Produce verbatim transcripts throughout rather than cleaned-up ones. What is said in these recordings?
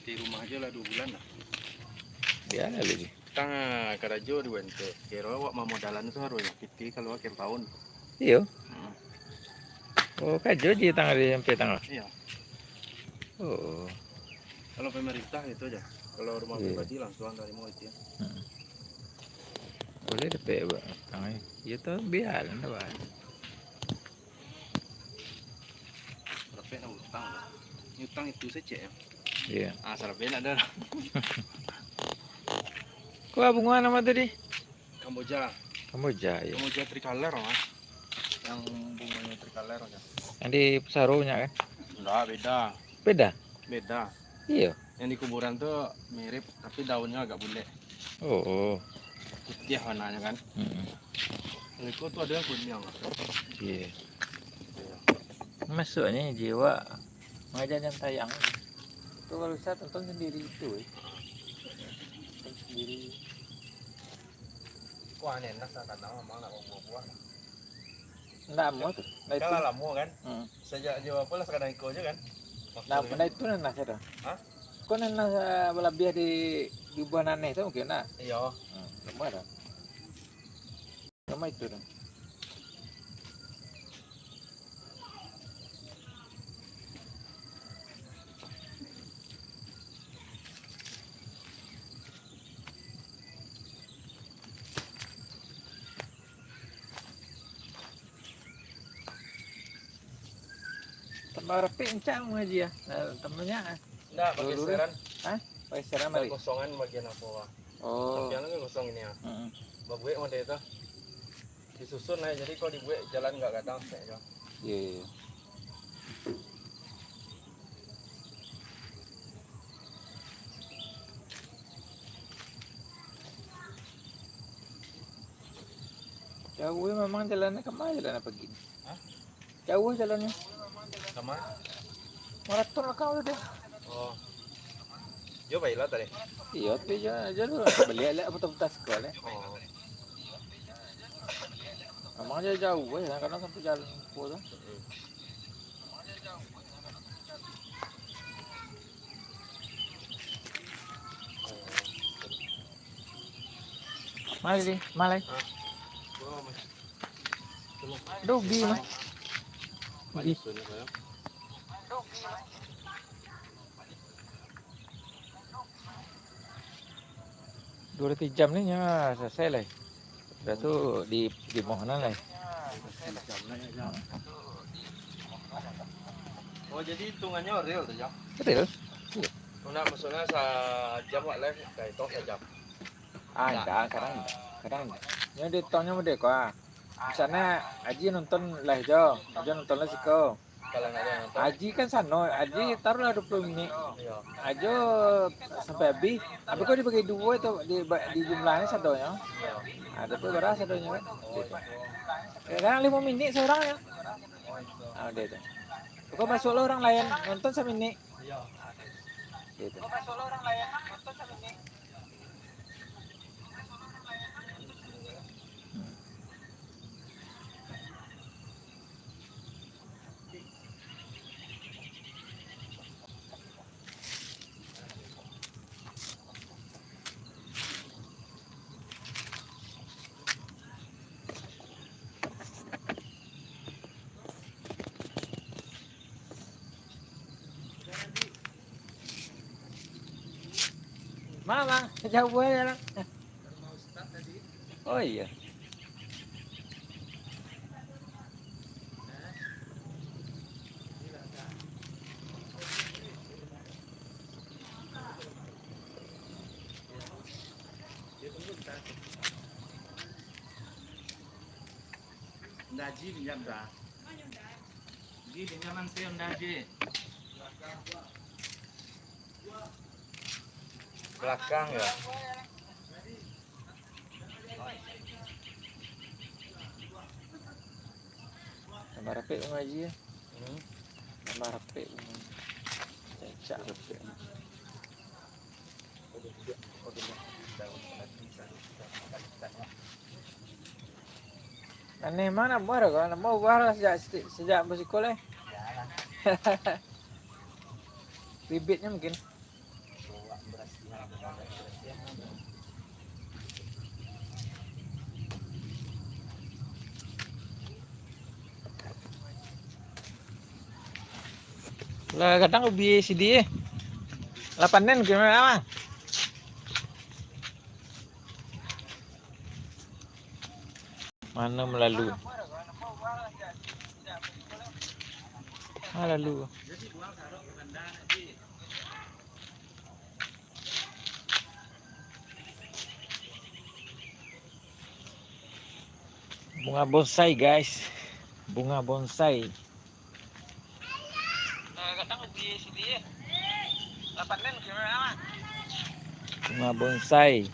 Di rumah ajo lah duo bulan lah. Bialah lagi. Tang, ah, karajo di U M T. Kiro awak mamodalan tu harus piti kalau akhir tahun. Iyo. Hmm. Oh, karajo di tang ari sampai tang lah? Iyo. Oh. Kalau pemerintah itu aja. Kalau rumah Iyo. pribadi langsung tarimo itu. Hmm. Boleh dapek buat tang ni. Iyo tu bialah ndak bah. Rapek nak utang. Ni utang itu saja ya. Iyo. Ah, sarapek nak ada. Kau bunga nama tadi? Kamboja. Kamboja, iyo. Kamboja tricolor, Mas. Yang bunganya tricolor aja. Yang di Pesaro nya kan? Enggak, beda. Beda? Beda. Iyo. Yang di kuburan tu mirip, tapi daunnya agak bulek. Oh, oh. Putih warnanya kan. Mm-mm. Kalau itu tu ada yang kuning. Iyo. Iyo. Masuknya jiwa mengajar yang tayang. Tu kalau bisa tonton sendiri itu, eh. Tonton sendiri. Wah, nenas lah, karena memang nak buah-buah. Ndak lamo tu. Ndak Kan itu. lah lamo kan? Hmm. Sejak jo apo lah sakadang iko je kan? Waktu Nah, tu kan? benda itu nenas tu. Hah? Kau nenas, eh, balabiah di, di buah naneh tu mungkin nak? Iyo. Hmm, lamo tu. Lamo itu tu. Tambah rapek encak mangaji ah. Nah, tambah nyak ah. Ndak, Dulu-dulu. pageseran. Hah? Pageseran balik. Kekosongan bagian apa, Wak? Oh. Sampiang kan kosong ini ya. Mm-mm. Babuek model itu. Disusun lah, jadi kalau dibuek jalan agak gadang sajo. Iya, iya, iya. Jauah memang jalannya, kama jalan pagi ni? Hah? Jauah jalannya. Kama? Maraton lah kau tadi. Oh. Jo baila tadi. Iya, tapi jo, jo lu baliak lah putar-putar sekolah. Oh. Memang jo jauah, eh, kadang-kadang sampai jalan lupa tu. Mm-mm. Mari, mari. Hah? Dobi mah. Dobi. Duo ateh jam ni nyo selesai lai. Sudah tu di, di mohonan lai. Oh, jadi hitungannyo real tu, Jang? Real. Iya. Nak maksudnya sajam wak live, dah hitong sajam. Ah, indak, kadang, kadang. Nyo dihitungnyo model ko ah. Misalnyo Aji nonton live jo, Aji nonton live siko. Kalau ndak ado nonton. Aji kan sano, Aji taruhlah duo puluah minik. Iyo. Ajo sampai abih, abih ko dibagi duo tu, di, di jumlahnyo sadonyo. Iyo. Ah, tapi bara sadonyo kan? Oh, iyo. Kadang limo minik surang yo. Oh, iyo. Ah, udah tu. Pokok masuaklah urang lain, nonton saminik. Iyo. Gitu. Mang, mang, jauah bae, mang. Oh, iyo. Ndak, Ji, pinjam dah. Ji, pinjam nanti, Honda, Ji. Belakang ya. Tambah rapek rumah Ji ya. Hmm. Tambah rapek rumah. Cacak rapek. Aneh mah nak buah dah, kalau nak buah, buah lah sejak, sejak basiko lah. Bibitnyo mungkin. Lah, kadang ubi sidi, eh. Lah panen gimana, Mang? Mana malalu? Malalu. Bunga bonsai, guys. Bunga bonsai. Bunga bonsai.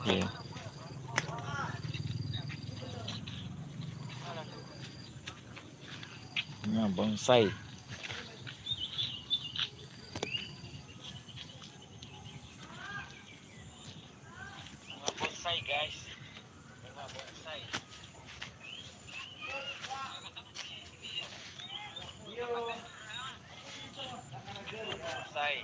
Iya. Bunga bonsai. Bunga bonsai, guys. Bunga bonsai. Bonsai.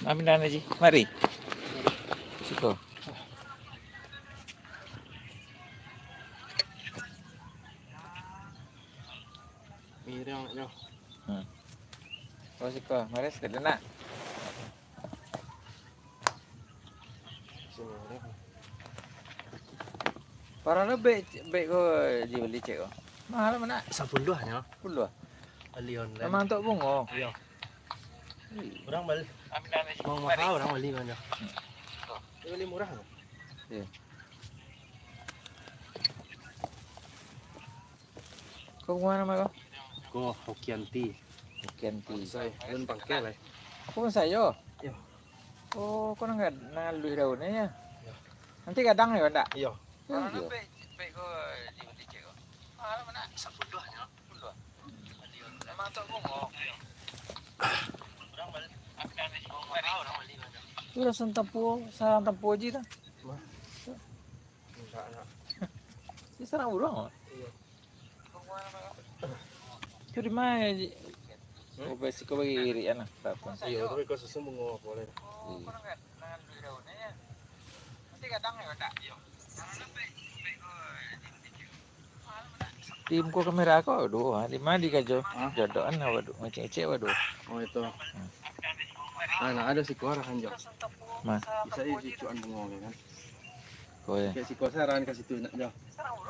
Amin, Haji. Mari. Siko. Miring, yo. Hmm. Oh, siko. Mari, sekedenak. Parah lo bek, bek ko dibeli cek ko. Mahal mana? Sapuluah nyo. Sapuluah. Beli online. Memang untuk bungo. Iyo. Ih. Urang bali. Mau mahal urang bali kan yo. Dia beli murah lo. Iya. Ko bungo namo ko? Ko Hokianti. Hokianti. Bonsai, alun pangkek lai. Apo bonsai yo? Yo. Oh, ko nan gad-, nan aluih daunnyo yo? Yo. Nanti gadang yo, ndak? Iyo. Iyo, iyo. Tu rasan tampuo, sarang tampuo ji tu. Mah. Indak, nak. Di sarang urang, Mak? Iyo. Tu di ma, Ji? Hmm? Oh, basi ko bagi irian lah, tak apa. Iyo, tapi ko susun bungo apo lai. Iyo. Di muko kamera ko, aduh, ha, di ma di kajo? Hah? Jodohan awak tu, ngecek-ngecek awak tu. Oh, itu. Hmm. Ah, nak ado siko arahan jo. Ma. Bisa di cucuan bungo kan. Ko, yo. Kayak siko saran ka situ nak jo.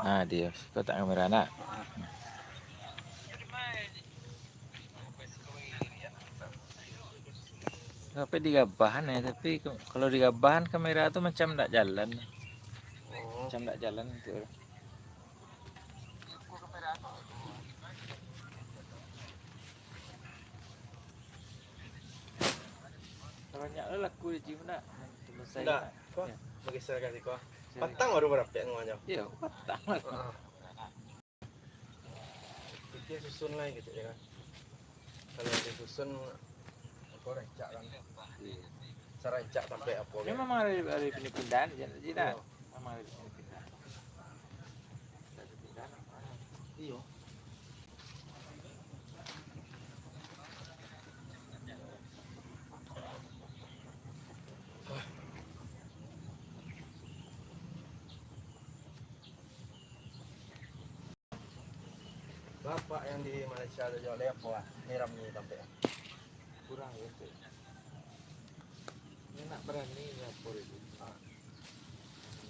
Ah, dio. Siko tak kamera nak. Ah. Sampai digabahan yo, tapi ko-, kalau digabahan kamera tu macam ndak jalan. Oh. Macam ndak jalan tu. Banyak lah laku di gym nak. Selesai. Ndak, nak. Ko, yo. Bageser ka siko. Sini. Patang baru barapek ngomong jo. Iyo, patang lah. Heeh. Pikir susun lah gitu ya kan. Kalau disusun, apo, rancak kan. Iyo. Sarancak sampai apo kan. Memang ada, ada pindah-pindahan, jadi dah. Iyo. Memang ada pindah-pindahan. Ada pindahan apa? Iyo. Bapak yang di Malaysia tu jual apo lah? Nyiram ni sampai. Kurang yo, Cik. Ni nak barani ni apo itu? Ah.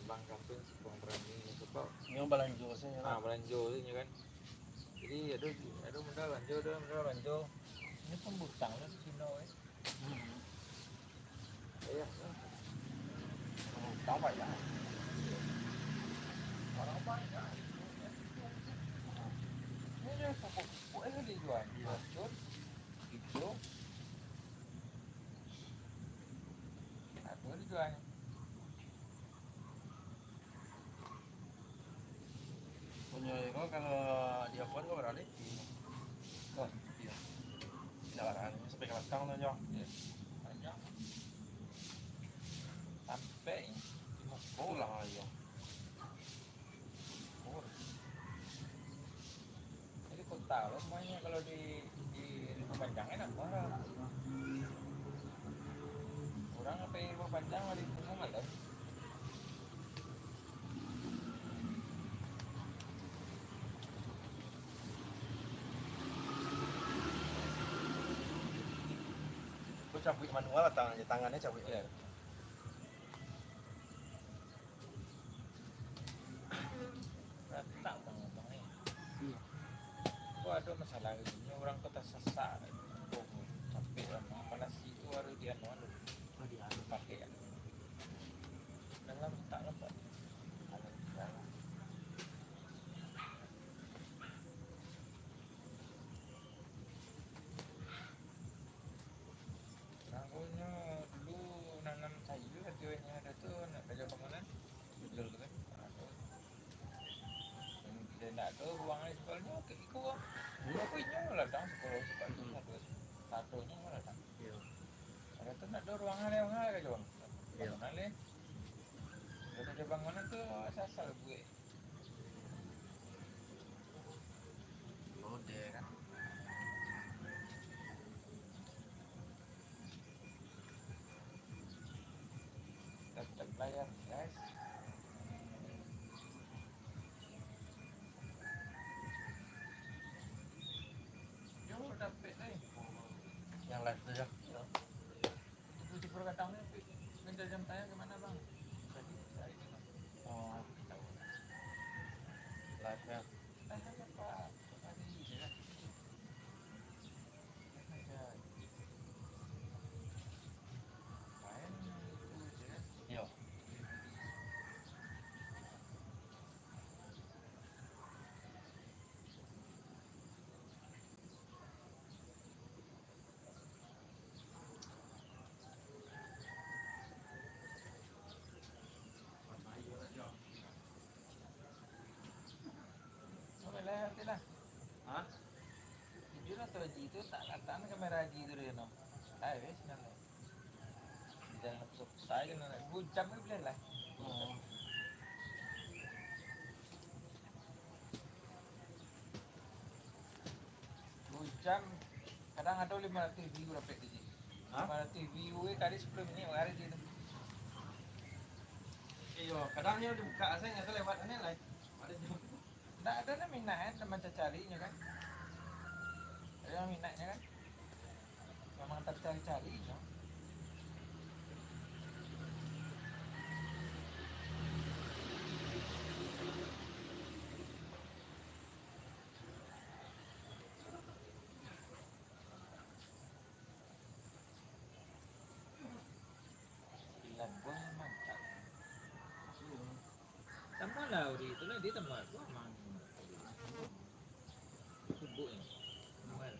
Bang Kampung si Bang barani ni sebab. Ni balanjo sajo. Ah, balanjo sajo kan. Jadi ado, ado modal balanjo, ado modal balanjo. Ini pun butang lah di Cino, eh. Hmm. Iyo. Utang banyak. Barang banyak. Ini pupuk-pupuk eh dijual. Racun, hijau. Apa dijual? Yo, yo, kalau di Apuan kau baralih? Di, oh, iya. Di Nalaraan, sampai ke belakang tu, Jo. Iya. Panjang. Sampai. Oh, lah, iya. Oh. Jadi kota lo semuanya kalau di, di Lumah Panjang enak banget. Orang sampai Lumah Panjang di Punguan lo. Kau cabuik manual atau tangannya cabuik? Iya. Ratak bang, abang ni. Iya. Kau ada masalah ini, orang kau tasasak. Kau capek lah, apalagi itu harus dianu-anu. Oh, dianu. Pakai kan. Dalam tak nampak. Dalam, dalam. Rangonyo dulu nanam sayua, katonyo ado tu, nak karajo bangunan, bujur tu kan. Ah, tu. Nan indak ado ruang lai sakolah nyo, ka iko, ah. Dulu aku inyo ladang sakolah, sakolah tu, hmm, satu, satu nyo ladang. Iyo. Ado tu ndak ado ruang lai, ruang lai karajo bangunan. Iyo. Bangunan lai. Karajo bangunan tu asal-asal buek. Lode kan. Tetap layar, guys. Yo, dapek, eh. Yang live tu, ya? Yo. Itu di Purwakarta ni, minta jam tanya ke mana, Bang? Tadi, hari ini, Bang. Oh. Live, ya. Tanya apa? Tadi, ya. Tanya aja. Main itu aja, ya. Yo. Sampai lah, nanti lah. Hah? Jujur lah, tu Haji tu tak kelihatan kamera Haji tu dia, no. Hai, weh, sinan, no. Jangan susah je, no. Dua jam ke boleh lah. Oh. Dua jam, kadang ado limo ratuih view dapek di sini. Hah? Limo ratuih view, eh, kali sapuluah minit, bakari di tu. Iyo, kadang nyo dibuka, asa nyo tu lewat, aneh lah. Ado jam. Ndak ado nan minat, eh, nan mancari-cari nyo kan. Ado nan minat nyo kan. Memang tacari-cari nyo. Labuah mantap. Tamualah di itu lah, di tamuah tu, Amang. Subuk ni. Tamuah.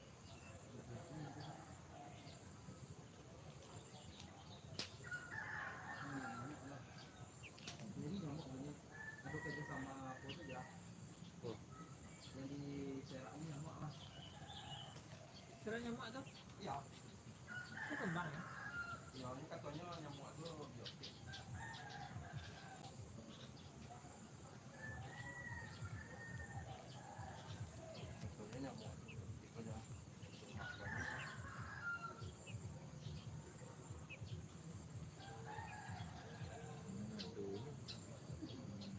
Jadi nyamuk ni ada kerja sama apa tu ya? Oh. Yang di Perak ni nyamuk lah. Serak nyamuk tu? Iya. Itu kembang, ya? Iya, ini katanya nyamuk tu biopik. Katanya nyamuk tu, tipenya.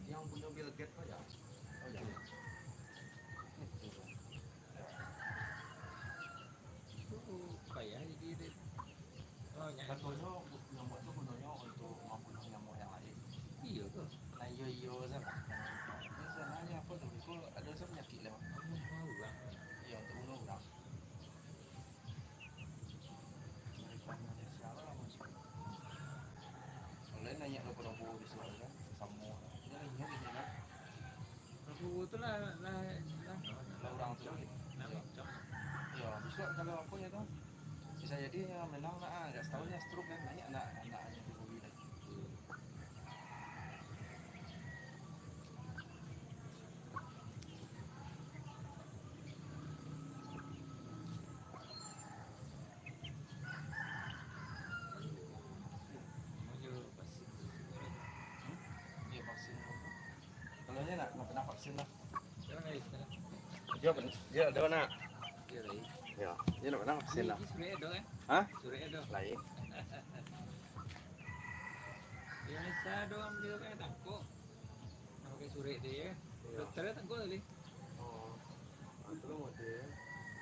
Yang punya Bill Gates tu ya? Oh, ya. Itu payah jadi dia. Oh, nyanyi. Katonyo nyamuk tu gunonyo untuk mambunuah nyamuk yang lain. Iyo tu. Nah, iyo, iyo salah. Ini sebenarnya apa tu? Itu ada penyakit lah. Bunuh urang. Iya, untuk bunuh urang. Dari Malaysia lah, Mas. Kalau lain nanya lobo-lobo di surat kan, sama. Ini lainnya gitu kan. Rabu tu lah, lah, lah. Lah urang tu lagi. Nak bincang. Ya, bisuak kalau apa ya tu? Bisa jadi ya, memang nak, ah, nggak setahu ya stroke kan, banyak anak, anak yang dulu dah. Dia, dia ada mana? Yo, dia nak mana? Sini lah. Hah? Lain. Biasa doang dia kan tangkok. Nak pakai surek dia. Doktor dia tangkok tadi. Oh. Ah, tu lah model.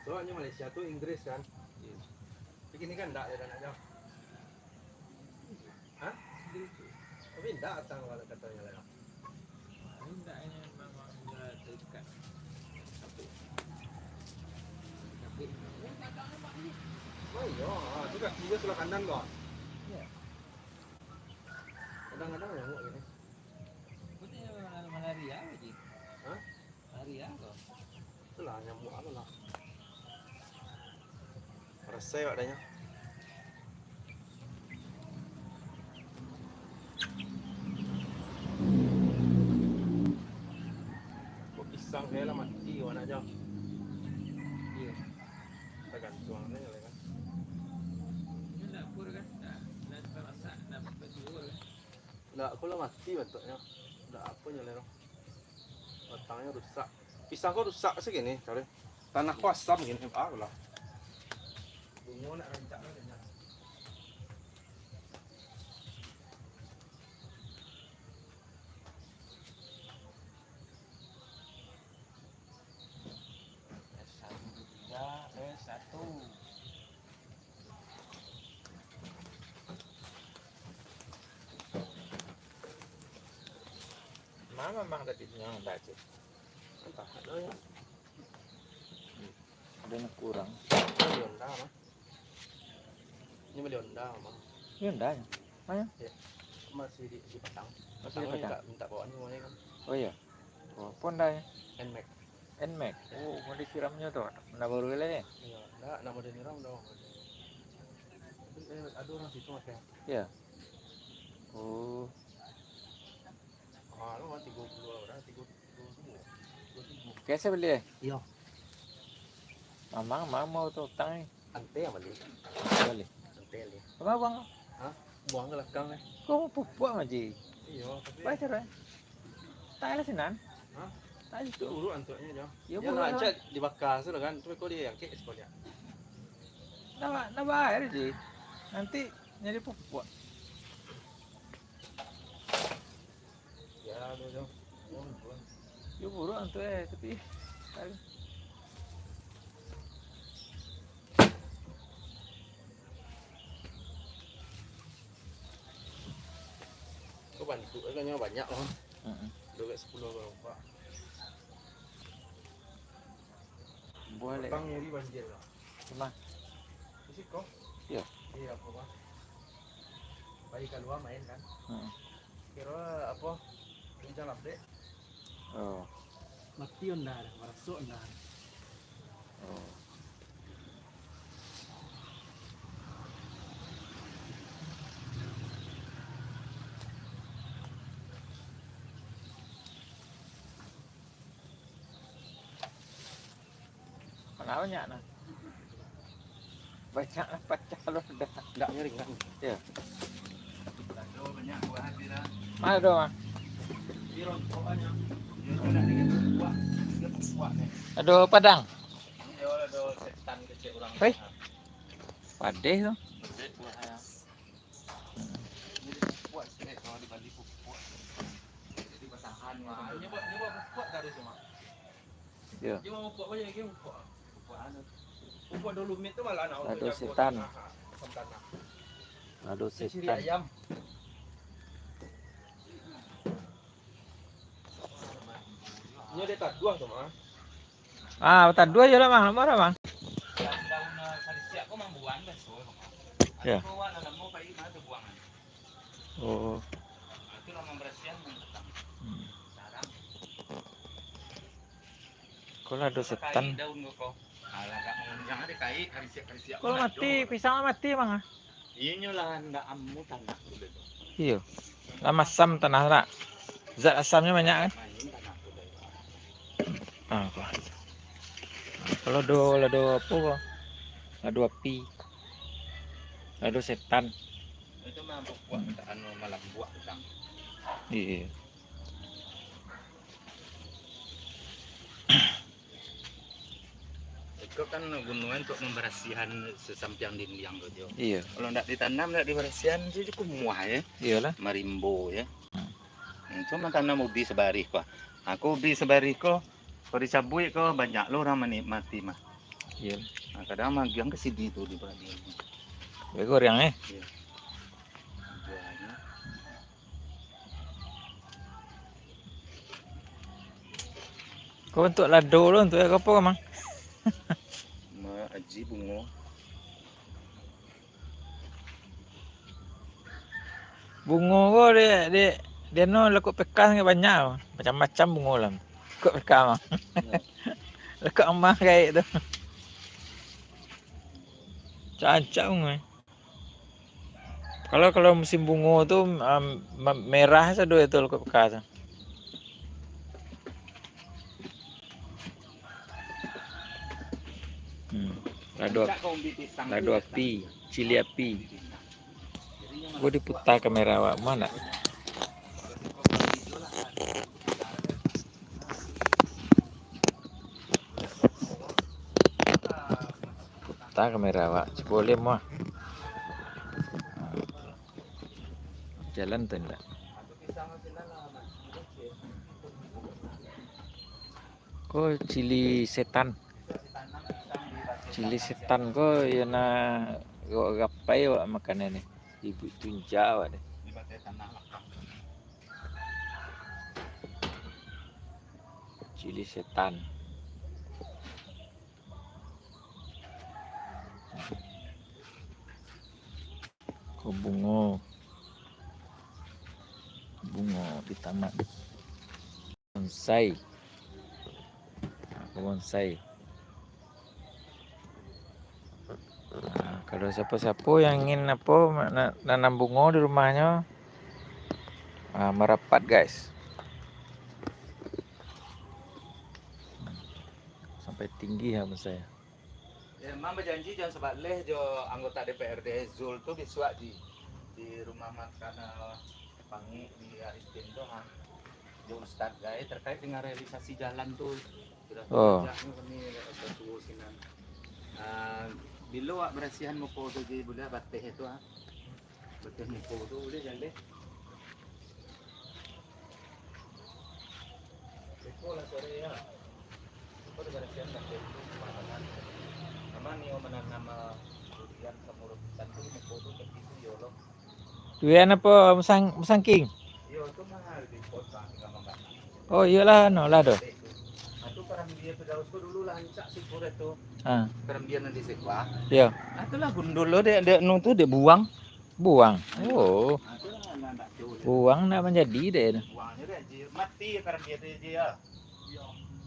Soalnya Malaysia tu Inggris kan? Iya. Tapi kini kan ndak, dia dah nak jauh. Hah? Tapi ndak datang kalau katanya lah. Ini ndak, ini memang udah terikat. Tapi, tapi, oh, iyo, ah, tu kaki dia sebelah kanan kau. Iya. Kadang-kadang nyamuk gini. Bukannya malaria aja? Hah? Malaria kau? Itulah nyamuk apa lah. Rasai awak dah nyo. Kok pisang kaya lah mati awak nak jauh. Iya. Tagantuang sajo lah kan. Ini dapur kan? Nah, nah, masak, nah, basuh kan? Ndak, ko lah mati bantuaknyo. Ndak apo nyo lai doh. Batangnyo rusak. Pisang ko rusak sagini, kali. Tanah ko asam gini, ah, lah. Bungo nak rancak lah kayaknyo. S satu tiga, S satu. Mama mang tadi nyo baca. Entah, ado yo. Ado nan kurang. Bali Honda, mah. Ini bali Honda, mah. Ini Honda, yo? Mah, yo? Yo. Masih di, di Padang. Masih di Padang? Minta, minta bawa ni, mah, kan. Oh, iyo. Oh, apo Honda, yo? Nmax. Nmax. Oh, mau disiramnyo tu, Honda baru lah, yo? Iyo, ndak, ndak mau disiram doh. Eh, ado urang situ, Mas, yo? Iyo. Oh. Ah, lo mah tigo puluah urang, tigo puluah duo, duo puluah tigo. Kese bali, eh? Iyo. Mamang, mamang mau tu utang, eh. Ante yang bali. Bali. Ante bali. Apa buang? Hah? Buang ka lakang, eh. Kau mau pupuak, Maji? Iyo, tapi. Baik, cara, eh. Tak ada sinan. Hah? Tak ada situ. Urut antuaknyo, Jo. Yo, yo, buruak lah, lah. Cak dibakar tu lah kan. Tu kau dia yang kek sekolah. Nak, nak bayar, Ji. Nanti nyari pupuak. Ya, tu, tu. Yo, buruak tu, eh, tapi, tu bantu, eh, kan nyo banyak, kan. Heeh. Duit sepuluh rupiah. Boleh. Petang nyari banjir lah. Cuma. Di siko? Iya. Iya, apa, Bang? Pai kalua main, kan? Hmm. Kiro, apa, hujan lapek. Oh. Mati onda dah, marasuk onda. Oh. Banyak nah. Banyak lah pacah lo dah. Ndak nyo ringan. Yo. Ado banyak buah hati dah. Ma ado, Ma? Di rontok banyak. Ado padang. Hei. Padeh tu. Jadi pupuk, pupuk. Jadi batahan. Nyo buek, nyo buek pupuk taruih cuma. Yo. Nyo buek pupuk apo lagi pupuk? Pupuk anu. Pupuk dolomit tu malah nak. Lado setan. Lado setan. Ciri ayam. Nyo dia taduah tu mah. Ah, taduah je lah, Mang. Lamo dah, Mang. Daun-daun, eh, salisiak ko mambuang dah, so. Ya. Ko awak nak namo pai, ma tu buangan. Oh. Itu lah mambarasihan, Mang, petang. Hmm. Sarang. Ko lah ado setan. Kai daun ko, ko. Alah, agak mangunjang ado kai, karisiak-karisiak. Ko lah mati, pisang lah mati, Mang, ah. Inyo lah ndak amu tanak tu dah tu. Iyo. Lah masam tanah lah. Zat asamnyo banyak kan? Main tanak tu dah tu. Ah, ko. Kalau do, lah do apo ko? Lah do api. Lah do setan. Itu mah buak, anu, malam buak petang. Iyo. Ko kan gunoan untuak mambarasiahan sasampiang dindiang ko, Jo. Iyo. Kalau ndak ditanam, ndak dibarasiahan, tu kumuah, yo. Iyolah. Marimbo, yo. Hmm. Hmm, cuma tanam ubi sabarih ko. Aku ubi sabarih ko, kalau dicabuik ko, banyak lo urang manikmati mah. Iyo. Nah, kadang magiang ka sidi tu di padi. Bagus, Riang, eh? Iyo. Jualnyo. Ko untuak lado lo, untuak apo, Mang? Ma aji bungo. Bungo ko di, di, di anu, lokok P K sangaik banyak. Macam-macam bungo lah. Lokok P K mah. Iyo. Lokok amah gaek tu. Rancak-rancak bungo, eh. Kalau, kalau musim bungo tu, um, me-, merah sado itu lokok P K tu. Hmm. Lado, lado api, cili api. Gua diputar kamera awak, mana? Putar kamera awak, cubo lemo ah. Jalan tu ndak? Ko cili setan. Cili setan ko yo na gapai awak makan ni. Ibu tunja awak ni. Cili setan. Ko bungo. Bungo di taman. Bonsai. Nah, ko bonsai. Nah, kalau siapo-siapo yang ingin apo, ma-, na-, nanam bungo di rumahnyo, ah, marapat, guys. Sampai tinggi ha bonsai. Ya, Mang bajanji jam sabaleh jo anggota D P R D Zul tu bisuak di, di rumah makan, eh, Pangik di Arifin tu, ha. Jo Ustaz Gai terkait dengan realisasi jalan tu. Sudah Oh. diajak ni kami, eh, ketua sinan. Ah, bilo awak barasiahan muko tu di buliah bateh tu, ha. Bateh muko tu buliah jan deh. Beko lah sore ya. Beko dibarasiahan bateh tu, pamatangan. Aman ni, oh, mananam, ah, durian samuruk pisang tu, muko tu, tapi tu, yo lo. Durian apo, musang-, musangking? Iyo, tu mahal di kota, tinggal makan. Oh, iyolah, anu lah tu. Nah, tu karambia Firdaus tu dulu lah rancak sih kuret tu. Ha. Karambia nan di Sekwa. Iyo. Nah, tu lah gundul lo dek, dek nu tu, dek buang. Buang. Oh. Nah, tu lah nak, nak tu. Buang nak manjadi dek tu. Buang je dek, je. Mati ya karambia tu je ya.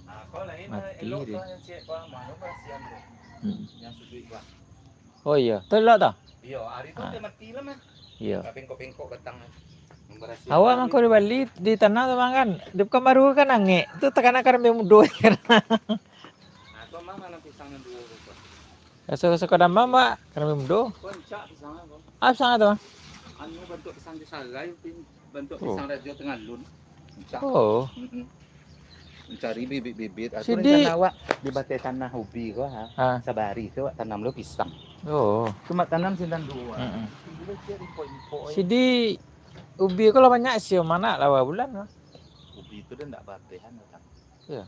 Nah, kau lain, Mati elok dek. Tu yang cek kau, mano kasihan tu. Hmm. Yang suduik kau. Oh iyo, tu elok tu? Iyo, hari tu Ah. dia mati lah mah. Iyo. Dah pengkok-pengkok batang. Memberasi Awak mangko di Bali, di tanah tu, Mang, kan? Di Pekanbaru kan angek. Tu takana karambia mudo. Nah, tu mah mana pisang nan duo tu, Pak? Raso-raso kadamam, Pak, karambia mudo. Kau encak pisang apa? Ah, pisang apa tu, Mang? Anu, bantuak pisang di sarai, pin-, bantuak Oh. pisang rajo Tengalun. Encak. Oh. Mm-mm. Mancari bibit-bibit. Aku Sidi- rencana awak di bateh tanah ubi ko, ha. Ha. Sabari tu awak tanam lo pisang. Oh. Cuma tanam sinan duo. Mm-mm. Tinggi lo ciek impok-impok, eh. Sidi ubi ko lah banyak sio manak lawa bulan ko. Ubi tu dah ndak babehan batang. Iyo.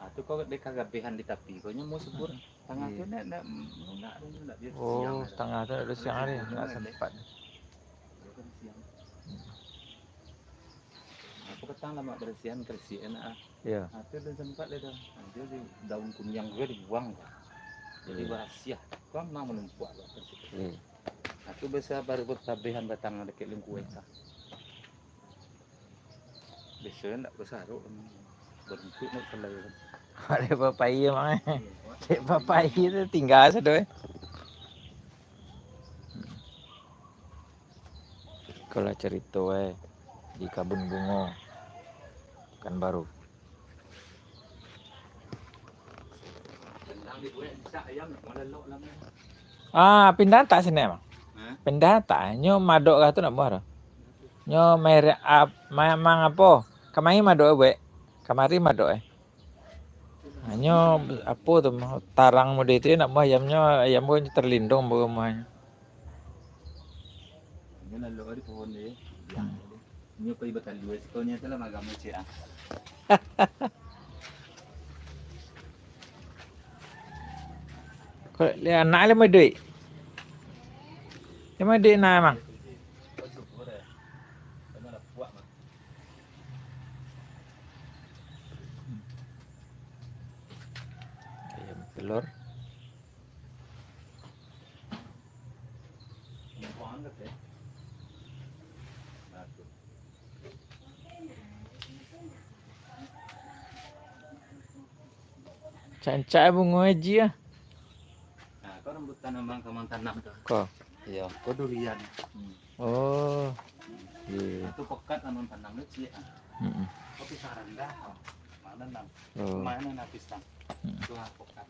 Ha, tu ko dek kagabehan di tapi ko nyo mau subur. Mm-mm. Tangah tu Iyo. ndak, ndak, ndak, ndak biaso Oh, siang ada. Tangah tu ndak ada siang hari, Ndak ndak ada. sempat. Iyo kan siang. Aku petang lah mak barasiahan kerisik enak ah. Iyo. Nah, tu alun sempat lah tu. Nah, dio di daun kuniang juo dibuang. Jadi Iyo. barasiah. Kau memang manumpuak lah kerisik. Iyo. Nah, tu biaso baru batabehan batang dakek lingkuang tu. Biaso ndak basaruk. Baruntuak ndak kalau. Ada papai emang, eh. Iyo, Pak. Cek papai tu tingga sado, eh. Ikolah carito, eh, di kabun bungo Pekanbaru. Ah, pindah tak sini, Mang? Hah? Pindah tak? Nyo madok kah tu nak buah tu? Nyo merek ap-, ma-, mang apo? Kamari madok, eh, buek? Kamari madok, eh? Hanyo apo tu, tarang mode tu, nak mah ayamnyo, ayam ko terlindung di rumahnyo. Inyo lalok di pohon deh. Hmm. Inyo pai batalua siko nyo tu lah magam ciek ah. Ko le anak le maduik. Le maduik nak emang. Ayam telur. Cancak bungo aji ah. Nah, ko rambutan abang kaman tanam tu. Ko. Iyo, ko durian. Hmm. Oh. Iyo. Itu pekat abang tanam tu ciek ah. Mm-mm. Ko pisang randah. Mana nang? Oh. Mana nang pisang? Mm. Itu ah pekat.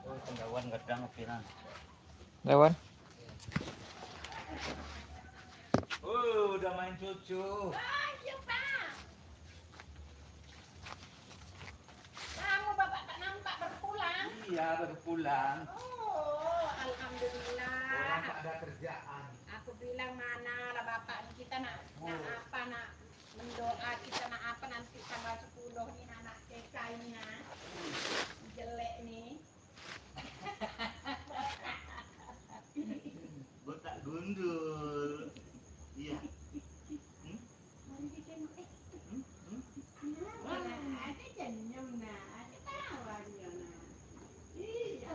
Oh, daun gadang api lah. Daun. Oh, udah main cucu. Kamu bapak tak nampak berpulang? Iya, baru pulang. Oh, alhamdulillah. Orang tak ada kerjaan. Aku bilang mana lah bapak ni, kita nak, nak apa, nak mendoa, kita nak apa nanti tanggal sepuluh ni anak T K ini, nah. Jelek ni. Botak gundul. Iya. Hmm? Hmm? Hmm? Nah, ada senyum, nah. Ada tawa dia, nah. Iya.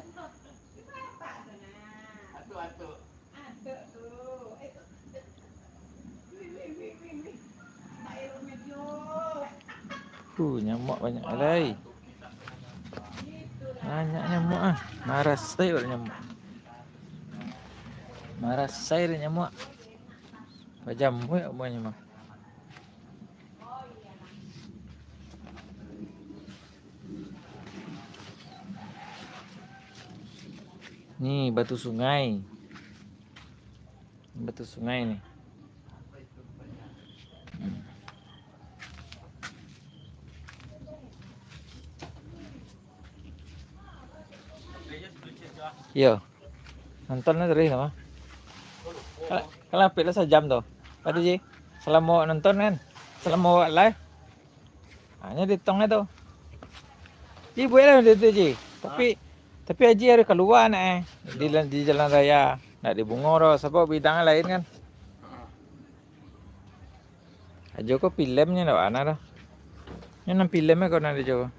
Bapak tu, nah. Atuk-atuk. Uh, nyamuak banyak alai. Banyak nyamuak ah. Marasai urang nyamuak. Marasai urang nyamuak. Bajamuik buahnyo mah. Ni batu sungai. Batu sungai ni. Iyo. Nonton lah tadi sama. Kalau, kalau apik lah sajam tu. Pati Ji. Salamo awak nonton kan. Salamo awak live. Ha, nyo dietong lah tu. Ji, buek lah macam tu, Ji. Tapi, tapi Aji harus kalua nak, eh. Di, di jalan raya. Nak di bungo tu. Sabab bidang lain kan. Ajo ko filem nyo ndak bana doh. Nyo nan filem ko nan Ajo ko.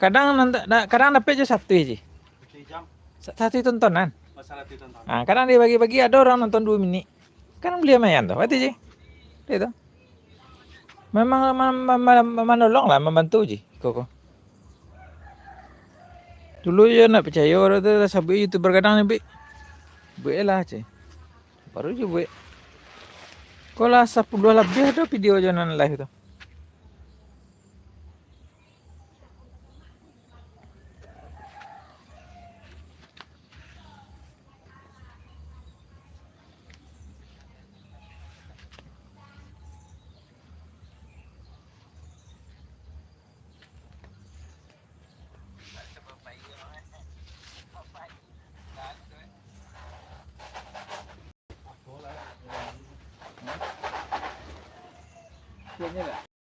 Kadang nan da-, da-, kadang dapek jo satu Ji. Satu jam. Sa-, satu tontonan. Masalah tu tonton. Ah, kadang dia bagi-bagi, ada orang nonton dua minit. Kan beli lumayan tu, pati Ji. Dia tu. Memang ma-, ma-, ma-, ma-, manolong lah, mambantu Ji. Iko ko. Dulu yo ndak picayo tu lah, sabuik YouTuber gadang ni, Bik. Buek lah, ceh. Baru je buek. Ko lah sapuluah labiah tu video jo nan live tu.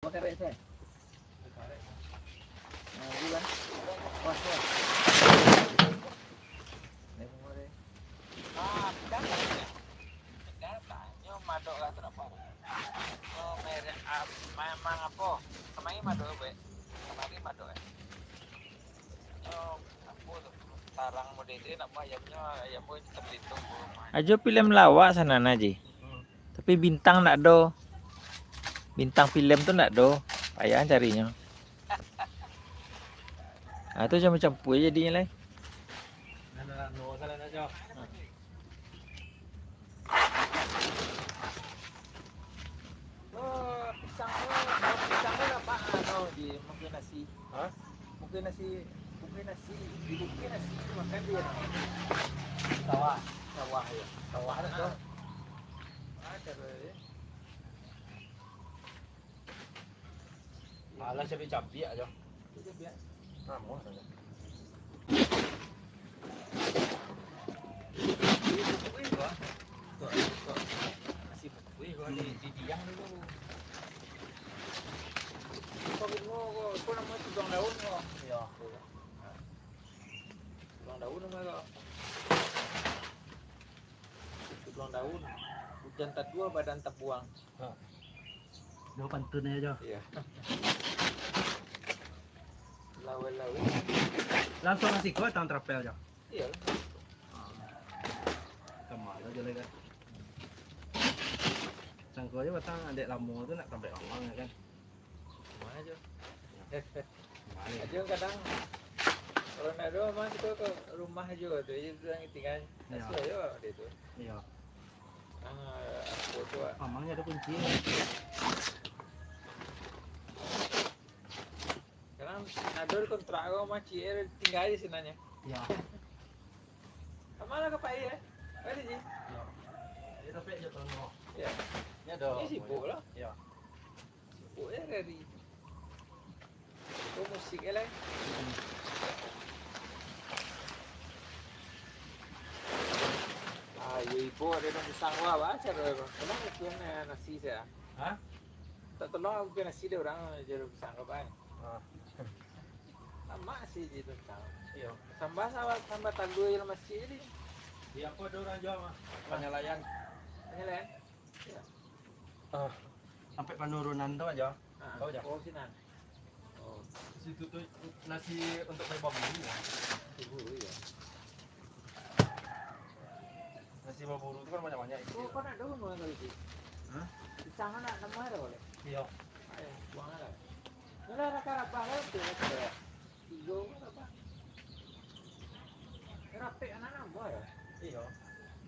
Makan rek, Sir? Nah, dulu lah. Puas, puas. Naik bunga deh. Ah, pegang tak, ya? Pegang tak? Nyo madok lah tu nak buat. Nyo merek ap-, memang apo? Kemari madok, Bek. Kemari madok, eh. Nyo apo tu? Tarang model tu nak buat ayamnyo, ayam pun terlindung di rumah. Ajo filem lawak sanan Ji. Hmm. Tapi bintang ndak ado. Bintang filem tu ndak ado. Payah carinyo. Ah, tu campur-campur je jadinyo lai. Oh, pisang tu, daun pisang tu nampak anu, Ji. Hah? Bukan nasi, bukan nasi, bukan nasi itu makan dia. Sawah. Sawah, ya. Sawah ada tu. Ah. Ada tu, ya. Alah, cabiak-cabiak aja. Cabiak. Namuah saja. Kuih, Bang. Tuh, tuh. Nasi kuih, Bang, di, di tiang dulu. Apa bungo ko? Apa nama tu, tulang daun ko? Iya. Tulang daun nama ko. Tulang daun. Hujan taduah, badan tabuang. Ha. Jauh pantun aja. Iya. Lawan-lawan. Langsung nasi kuah tang trapel aja. Iya. Kemana aja lagi kan? Sangko aja batang adek lamo tu nak sampai lama ya kan? Kemana aja? Kemana? Aja kadang kalau nak doa mah kita ke rumah aja tu, aja tu yang tinggal. Iya. Asal aja dia tu. Iya. Ah, aku tu, ah. Mamangnya ada kunci. Sekarang ada kontrak kau sama Cik, eh, tinggal di sinanya. Ya. Sama lah ke Pak, eh? Ada sih. Ya. Dia sampai je tengok. Ya. Ya dah. Ini sibuk lah. Ya. Sibuk ya hari. Itu musik ya lah. Ah, yo ibu ada nang pisang wah, apa cara? Kenapa tuan nasi saya? Hah? Tak tolong aku kena sida orang je lu sanggup ai. Ah. Lama sih di tu tau. Iyo. Sambah sambah sambah talua je lah masih jadi. Di apa ada orang jual mah? Panyalayan. Panyalayan? Iya. Ah, sampai panurunan tu aja. Ah, tahu aja. Oh, sinan. Oh. Situ tu nasi untuk main bambu ya. Ibu, iya. Nasi baburu tu kan banyak-banyak isi. Oh, kau nak daun mana tadi? Hah? Pisang anak nama ada boleh? Iya. Ayo, buang lah. Ini lah raka rabah lah tu, raka. Tiga orang rabah. Rapek anak nambah ya? Iya.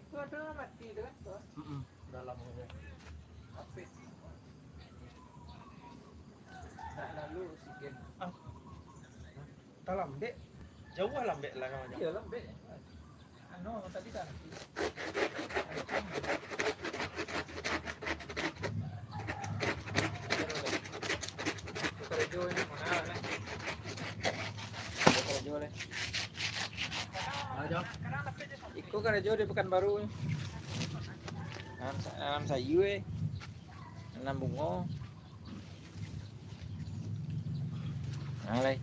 Itu ada mati tu kan tu? Mm-mm. Dalam tu. Rapek. Tak lalu oksigen. Ah. Talambek. Jauah lambek lah kawan. Iya, lambek. Anu, tadi kan. Karajo ni, mana lah. Karajo ni. Ayo. Iko karajo di Pekanbaru ni. Nanam sa-, nanam sayur, eh. Nanam bungo. Nah, lai.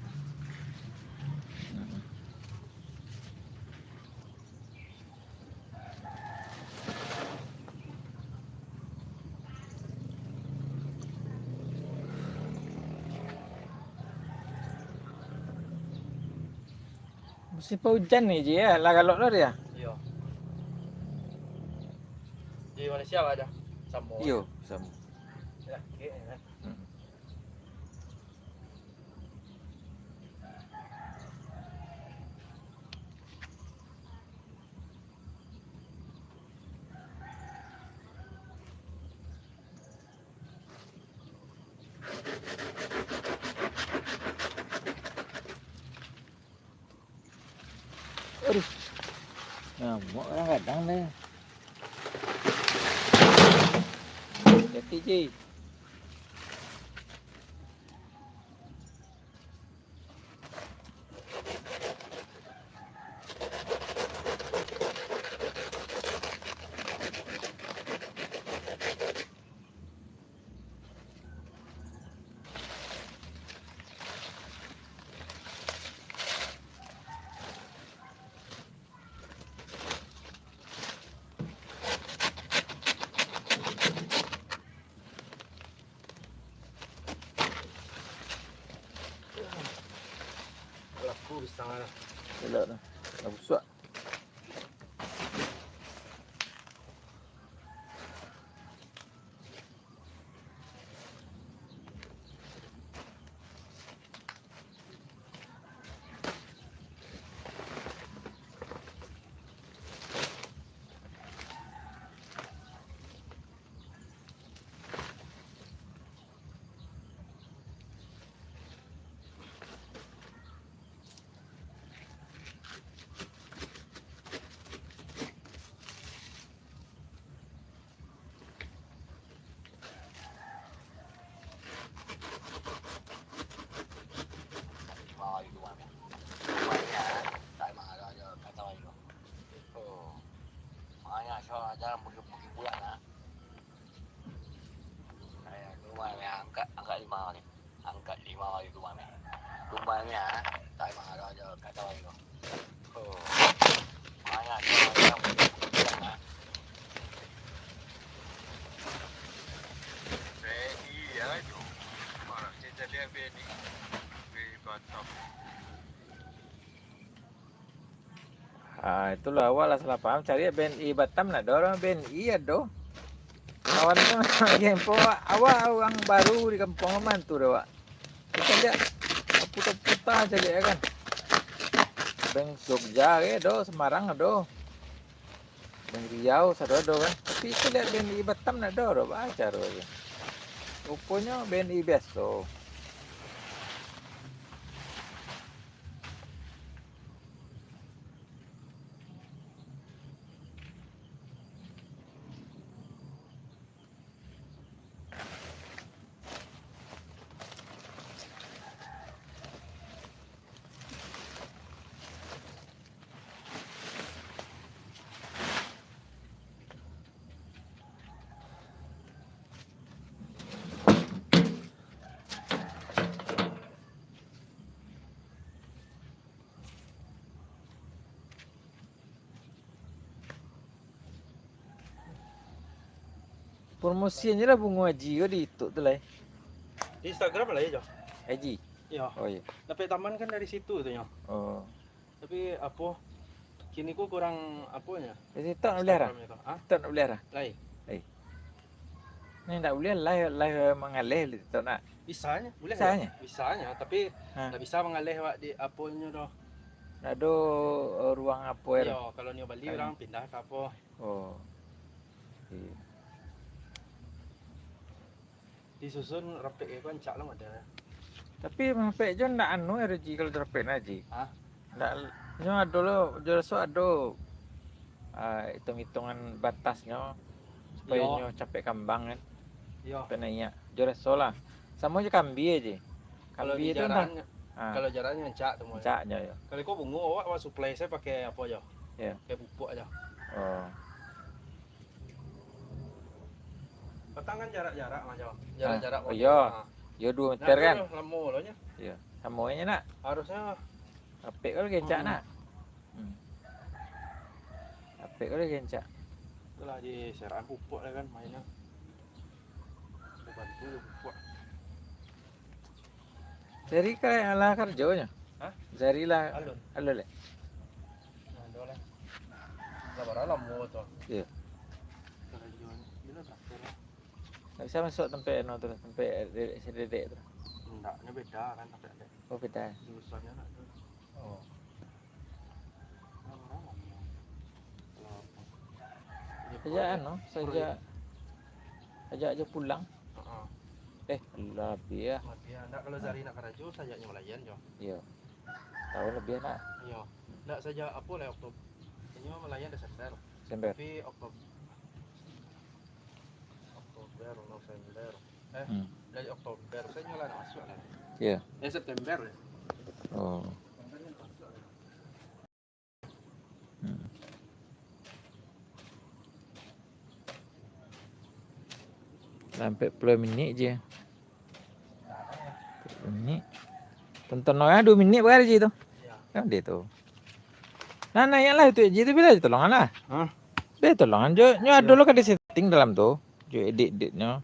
Musim paujan ni je ya, lah galok lah dia. Iyo. Di Malaysia lah aja. Samo. Iyo, samo. Ya, oke, ya. Hmm. Aduh. Ngamuk kadang-kadang deh. Hati-hati, Ji. Laku pisang lah. Elok tu. Dah busuak. Lima ni. Angkat lima hari tu mami. Tumbangnya, tak marah aja kata lain tu. Oh. Banyak tu macam macam lah. Ready ya tu. Mana cerita dia Benny? Di Batam. Ha, itulah, awak lah salah paham. Cari B N I Batam nak ado, B N I ado. Kawan tu, info awak urang baru di kampuang, mantu dah awak. Kita lihat, puta-puta aja lihat kan. Bank Jogja ke ado, Semarang ado. Bank Riau sado ado kan. Tapi kita lihat B N I Batam nak ado, ado baca ado. Ruponyo B N I biaso. Promosian je lah bungo Aji ko di YouTube tu lai. Di Instagram lah yo, Jo. Aji? Iyo. Oh, iyo. Dapek taman kan dari situ tu, nyo. Oh. Tapi apo, kini ko kurang apo nyo? Di TikTok nak buliah, Rah? Instagram itu. Ha? TikTok nak buliah, Rah? Lai. Lai. Ni ndak buliah live, live mangaleh di TikTok nak? Bisa nyo, buliah. Bisa nyo? Bisa nyo, tapi ndak bisa mangaleh wak di apo nyo doh. Ndak ado, eh, ruang apo, eh? Iyo, kalau nio bali urang pindah ka apo. Oh. Iyo. Disusun rapek ko rancak lo model. Tapi rapek jo ndak anu, R J, kalau rapek na, Ji. Hah? Ndak, nyo ado lo, jo raso ado, ah, itung-itungan batasnyo, supayo nyo capek kambang kan. Iyo. Capek naiak. Jo raso lah. Samo jo kambia, Ji. Kalau kambia tu jarak, ah, kalau jaraknyo rancak tu, Mo. Rancak nyo, yo. Kalau ko bungo, awak, awak supply sajo pakai apo jo? Iyo. Pakai pupuk ajo. Oh. Batang kan jarak-jarak mah, Jo. Jarak-jarak. Ah, iyo. Iyo, duo meter kan? Lamo lo nyo. Iyo. Samo nyo nak. Harusnyo. Rapek ko lah gencak nak. Hmm. Rapek ko lah gencak. Itulah di serahan pupuk lah kan mainnyo. Bantu pupuk. Jari ka lah karajo nyo? Hah? Jari lah alun. Alun lai. Nah, ado lah. Lah, bara lamo tu. Iyo. Karajo nyo. Bila terakhir lah. Ndak bisa masuak tampek anu tu, tampek dedek, si dedek tu. Ndak, nyo beda kan tampek dedek. Oh, beda. Jurusan nyo nak tu. Oh. Sajak anu, sajak, sajak jo pulang. Heeh. Eh, labiah. Labiah. Ndak, kalau Zari nak karajo, sajaknyo malayan jo. Iyo. Taun labiah nak. Iyo. Ndak, sajak apo lah, Oktober. Inyo malayan Desember. Desember. Tapi Oktob-, Oktober, November. Eh, dari Oktober. Sajo lah nak masuak lah. Iyo. Eh, September yo. Oh. Hmm. Lah ampek puluah minik je. Ampek puluah minik. Tonton urang duo minik bagari je tu. Kan dia tu. Nah, naiak lah tu je tu, bila tolongan lah. Hah? Bila tolongan jo, nyo ado lo ka di setting dalam tu. Jo edit-editnyo.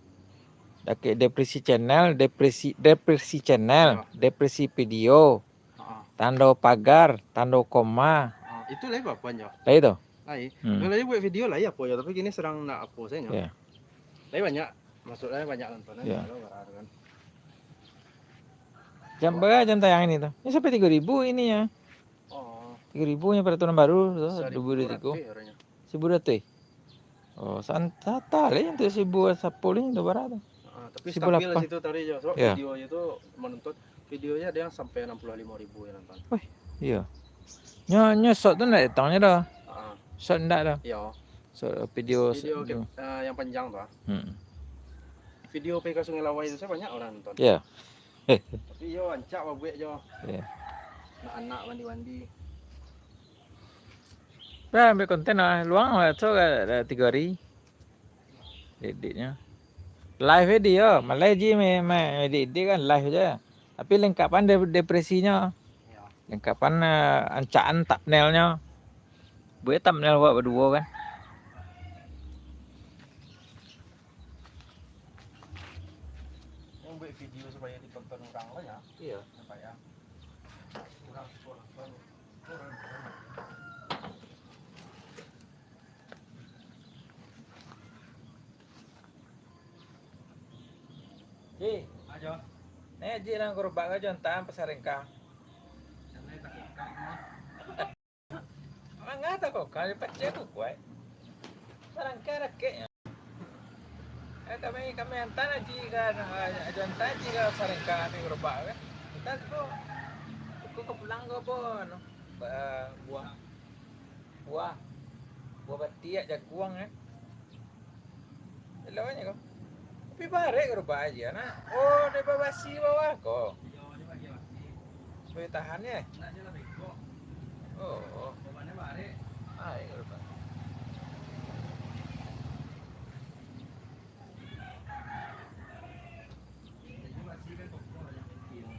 Dakek Depresi Channel, Depresi, Depresi Channel, Depresi Video. Heeh. Tando pagar, tando koma. Ah, itu lai bapaknyo. Lai tu? Lai. Hmm. Kalau lai buek video lai apo yo, tapi kini sadang ndak apo sajo. Yo. Tapi banyak, maksudnyo banyak nonton, yo, kalau bara tu kan. Jam bara jam tayang ini tu? Ini sampai tigo ribu ini yo. Oh. Tigo ribu nyo pada tahun baru tu, duo ribu duo puluh tigo. Saribu duo ratuih. Oh, san-, santa lai untuak saribu sapuluah lai tu bara tu. Ah, tapi saribu lapan. Stabil situ tadi jo. Sebab video je tu manonton, videonyo ado yang sampai anam puluah limo ribu yang nonton. Wih, iyo. Nyo, nyo short tu ndak hitungnyo doh. Ah. Short ndak doh. Iyo. Short video. Video se-, ke-, ah, yang panjang tu ah. Hmm. Video pai ka Sungai Lawai tu sajo banyak urang nonton. Iyo. Tapi iyo rancak babuek jo. Iyo. Anak-anak mandi-mandi. Bah, ambiak konten lah. Luang lah, so, lah, lah tigo hari. Editnyo. Live video, malah ji me-, me-, edit-edit kan live je. Tapi lengkapan de-, depresinyo. Lengkapan, eh, rancak-an thumbnailnyo. Buek thumbnail buek baduo kan. Yang buek video supaya ditonton urang lah ya. Iyo. Nampak ya. Urang, urang, urang. Ji. Ajo. Neh, Ji, nang gerobak ka Jontan pasarengka. Jangan tak kekak mah. Mangga tak kok, kalau pacah tu kuat. Sarangka rakeknyo. Eh, kami, kami hantar Ji ka, eh, Jontan Ji ka sarengka kami gerobak kan. Hantar tu, tu ka pulang ka apa, anu, ba-, buah. Buah. Buah batiak, jaguang, eh. Elok kan ko? Tapi barek gerobak Aji, nak. Oh, dia babasi bawah ko. Iyo, dia bagi basi. Boleh tahan, ya? Nak je lah bengkok. Oh, oh. Babannya barek. Barek gerobak. Jadi basi kan kokoh, banyak pentil.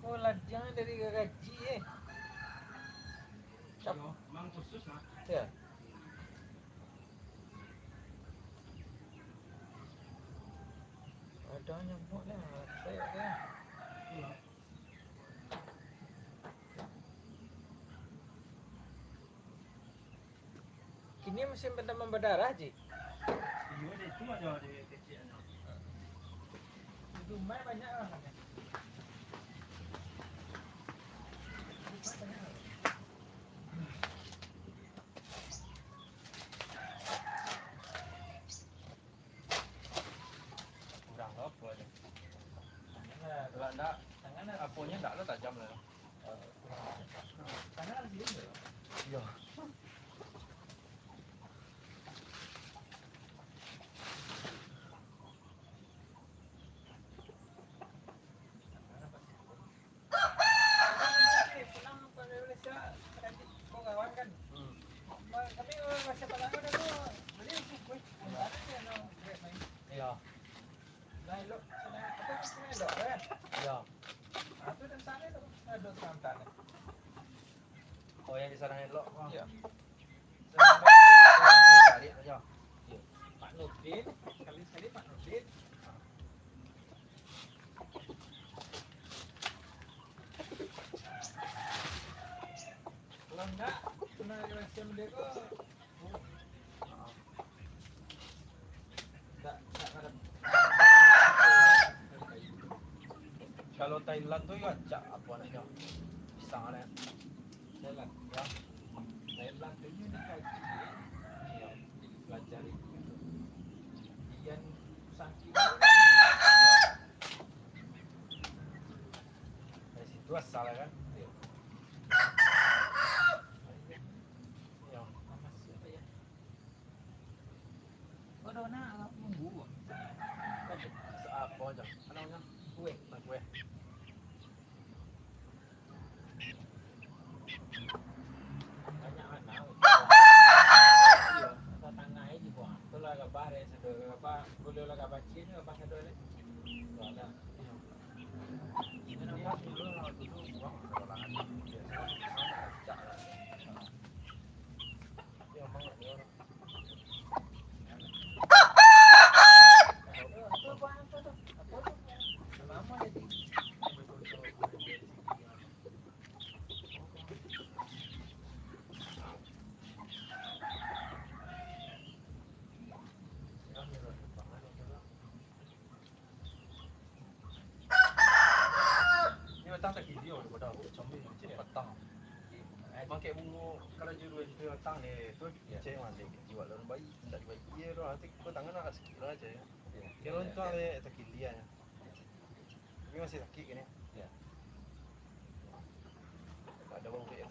Oh, ladiang dari garaji, eh. Cap- Iyo, emang khusus lah. Ya. Ada nyamuk lah, saya kan. Kini musim demam berdarah, Ji. Iyo, di itu aja di kecil aja. Di rumah banyak lah. Kurang apa tu? Kalau ndak, aponyo ndak lo tajam lah. Tangan sini. Iyo. Iyo. Iyo. Oh, yang di sana elok. Iyo. Tarik saja. Pak Nurdin, sekali-sekali Pak Nurdin. Kalau enggak, kena rahasia benda ko. Kalau Thailand tu yo acak apo namonyo, pisang lah. Thailand. Yo. Thailand tu yo dikaji, yo, dipelajari. Iyan sangking. Yo. Dari situ asal kan. Yo. Yo. Kau dah nak nunggu. Apo aja? Apo namonyo? Kue. Nah, kue. Banyak anak. Iyo, atau tangah aja buang. Itulah gabah dek sado, gabah, gulai lah gabah ciek ni, gabah sado ni. Tuh, ada. Ini nampak dulu lah, dulu buang, kalau lahan. Biasa kan, sama, cak lah. Iyo, mangat ni orang. Ni batang tak kiri, oh, daripada aku comel macam ni batang. Mangkek bungo, kalau judul itu batang ni, tu cek mandi. Jiwa lawan bayi, tak dibayi dia tu, nanti kau tangan agak sikit lah aja ya. Kira untung ada tak kiri ya. Tapi masih sakit kan ya? Ya. Tak ada bau dia.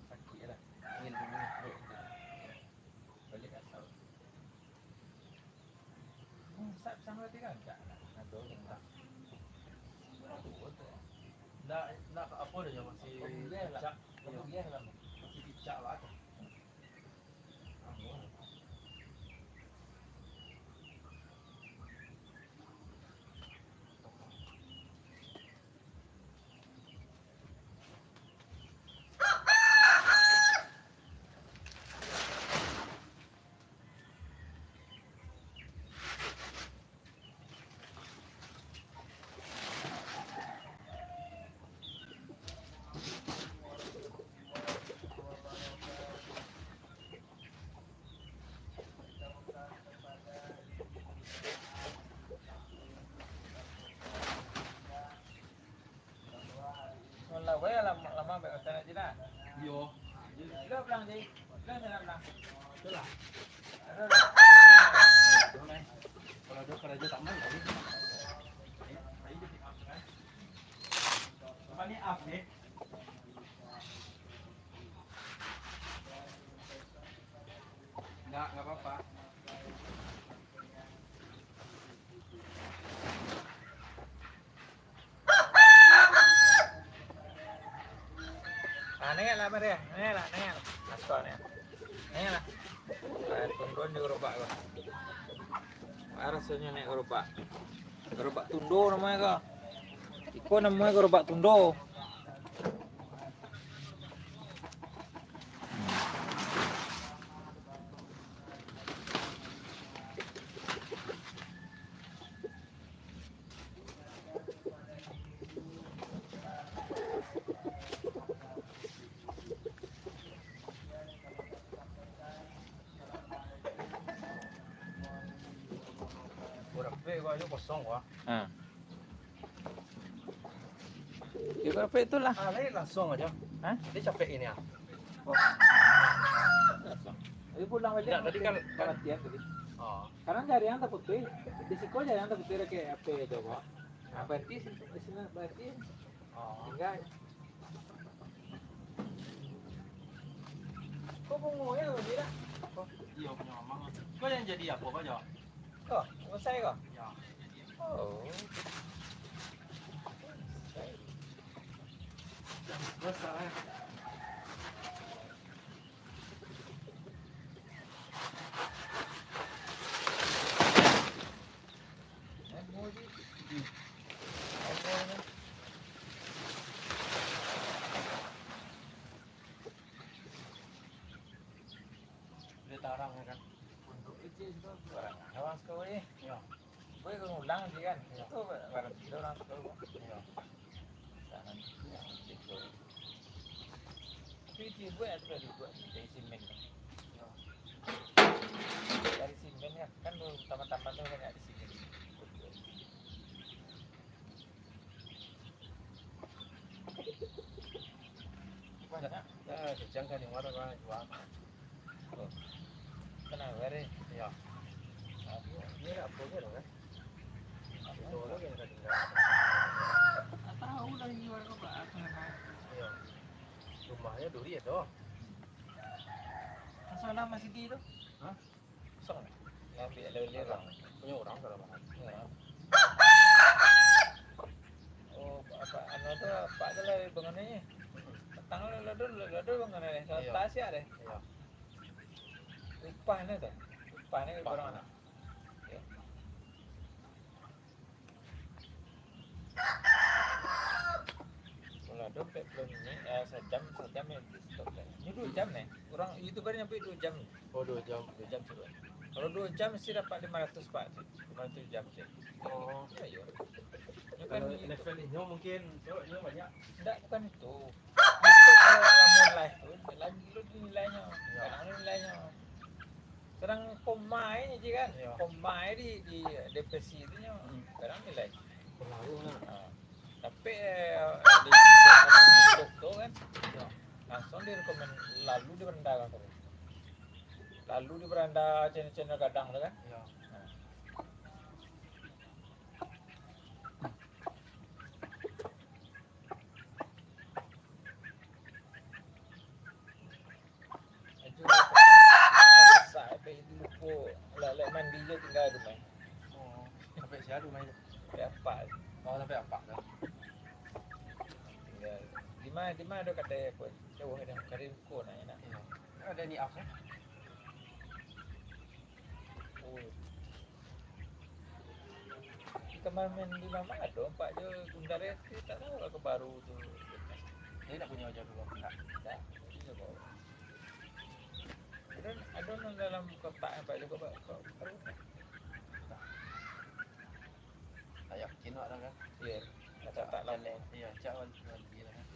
Sakit lah. Angin dulu. Balik asal. Hmm, sa-, sama tiga enggak? Satu enggak. Enggak, enggak apa dah, masih picak. Masih picak lah. Yo. Lo pulang, Di. Lo jalan pulang. Itulah. Kalau ada karajo taman tadi. Apa ni up ni? Enggak, enggak apa-apa. Ah, nengok lah, Maria. Nengok lah, nengok lah. Asko, nengok. Nengok lah. Ah, tundun di gerobak ko. Ah, rasonyo nengok gerobak. Gerobak tundo namonyo ko. Iko namonyo gerobak tundo. Urang tu ko ajo kosong ko. Ha. Ya, berapa itulah? Ah, lain langsung aja. Hah? Dia capek ini ah. Oh. Langsung. Tapi pulang balik. Tidak, tadi kan, kan latihan tadi. Oh. Sekarang jaringan terputus. Di siko jaringan terputus, kayak apa itu, Pak? Nah, berarti di sini berarti. Oh. Tinggal. Kok bungo ya tadi lah? Iyo, punyo mamang. Kau yang jadi apa, Pak, Jo? Kau, selesai kau? Ya. Oh. Masak, eh. Dia tarang, ya kan? Untuk itu, itu barang. Abang suka boleh. Ya. Gue ngulang sih kan. Itu barang gila orang suka. Iya. Jangan yang itu. Tapi dibuat atau dibuat dari simen. Iya. Dari simen kan, kan dulu pertama-tama tuh kan ada simen. Banyak. Ya, kejang kan yang mana kan jual. Oh. Tenang, bare. Iya. Ini ada apa dia kan? Itu orang yang tadi. Tak tahu lah ini warga apa, apa nama. Iya. Rumahnya duri ya tuh. Asal nama sigi tu? Hah? Kosong. Yang ambil lele orang. Punya orang kalau makan. Ya. Oh, apa anu tu, apa tu lah bangunannya? Petang lah, lado, lado bangunan ni. Kalau iya. Tak siap deh. Iya. Upah ni tu. Upah ni upah orang mana? Ya. Kalau ada empat puluh minit, eh, sejam, sejam ya, stop lah. Ini dua jam nih. Orang YouTuber nyampe dua jam. Oh, dua jam. Dua jam sudah. Kalau dua jam mesti dapat lima ratus, Pak. Lima ratus jam sih. Oh. Ya, ya. Ini kan kalau level ini mungkin, so, ini banyak. Enggak, bukan itu. Itu kalau lamo live tu, lagi lu nilainya. Ya. Kadang lu nilainya. Kadang koma aja kan. Ya. Koma aja di, di depresi itu nyo. Hmm. Kadang nilai. Pengaruh lah. Ha. Tapi, eh, di, di YouTube tu kan, ya. Langsung di rekomen, lalu di beranda kan. Lalu di beranda channel-channel gadang tu kan. Ya. Ha. Ajo, sasak, sampai itu lupo. Lah, lah mandi je tinggal tu, mai. Oh, sampai sia tu, mai? Sampai apak. Oh, sampai apak tu. Tinggal. Di ma, di ma ado kadai apo? Jauah ado, kadai buko nak, nak. Iyo. Ado ni off, eh? Oh. Kamarin main di Mamak ado, nampak jo Gundar, tapi tak tahu lah ke baru tu. Jadi tak punyo jo dulu, ndak? Ndak, itu jo baru. Ado, ado nan dalam kotak, nampak jo kotak, kotak baru. Tak yakin awak dah kan? Iyo, tak, tak lamo. Iyo, cak awak jual dia lah kan.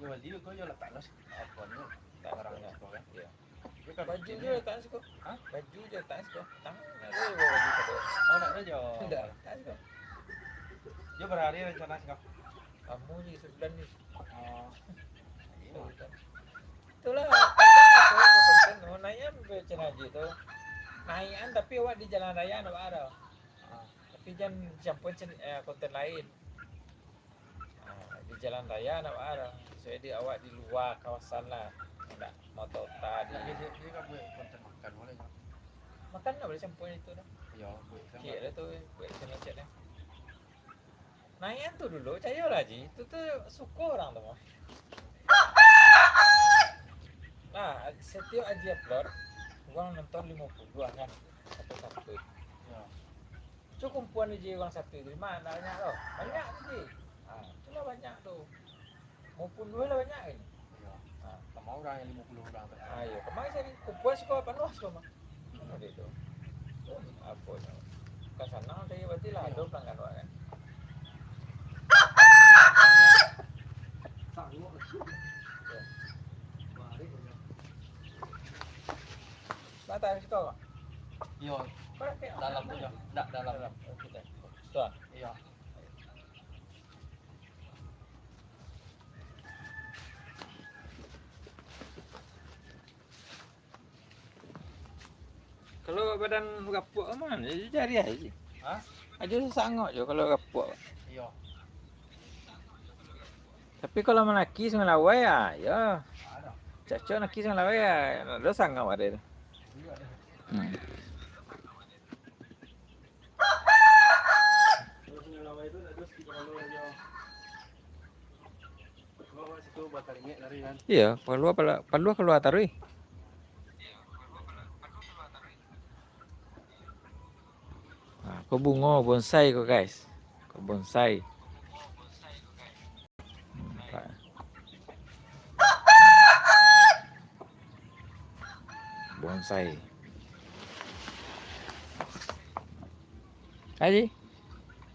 Yo, bali ko yo latak lo siko. Apo ni? Barang siko kan? Iyo. Yo kan baju je latak siko. Ha? Baju je latak siko. Tangan ado baju siko. Oh, ndak ado jo. Ndak, latak siko. Yo, bara hari rencana siko? Lamo je sabulan ni. Ah. Itulah, konten tu, konten tu, naiak an sampai channel Aji tu. Naiak an, tapi awak di jalan raya ndak baa doh. Ah, tapi jan campua cen-, eh, konten lain. Ah, di jalan raya ndak baa doh. Maksudnyo di awak di lua kawasan lah. Ndak motota di. Ndak, biaso, biaso kan buek konten makan boleh, kan? Makan ndak boleh campua itu doh. Iyo, buek kan. Cik lah tu, buek channel cik dah. Naiak an tu dulu, cayolah, Ji. Tu, tu suko urang tu mah. Nah, satiok Aji upload, urang nonton limo puluah kan, satu-satu. Yo. Cukup pun Aji urang satu tu, limo, ndak banyak tu. Banyak tu, Ji. Ha, tu lah banyak tu. Limo puluah lah banyak kan? Iyo. Ha. Samo urang nan limo puluah urang tu. Ah, iyo. Kamari sari kumpua siko panuah siko mah. Ado tu. Apo nyo? Bukan sanang tadi, berarti lah ado pelanggan awak kan. Sanang. Iyo. Lah, tak siko, Pak? Iyo. Kau nak kayak dalam tu, yo. Ndak dalam. Dalam. Oke, dah. Situ, ah. Iyo. Kalau badan gapuak mah, jadi jariah aja. Hah? Ajo sasangok jo kalau gapuak. Iyo. Tapi kalau manaki Sungai Lawai, ah, yo. Ado. Cocok naki Sungai Lawai, ah. Ado sangok ado tu. Iyo, ado. Hmm. Kalau Sungai Lawai tu ado sekitar kalau ajo. Kalau situ bakal ingek lari kan. Iyo, palua pala-, palua kalua taruih. Nah, ko bungo bonsai ko, guys. Ko bonsai. Hmm, nampak. Bonsai. Aji?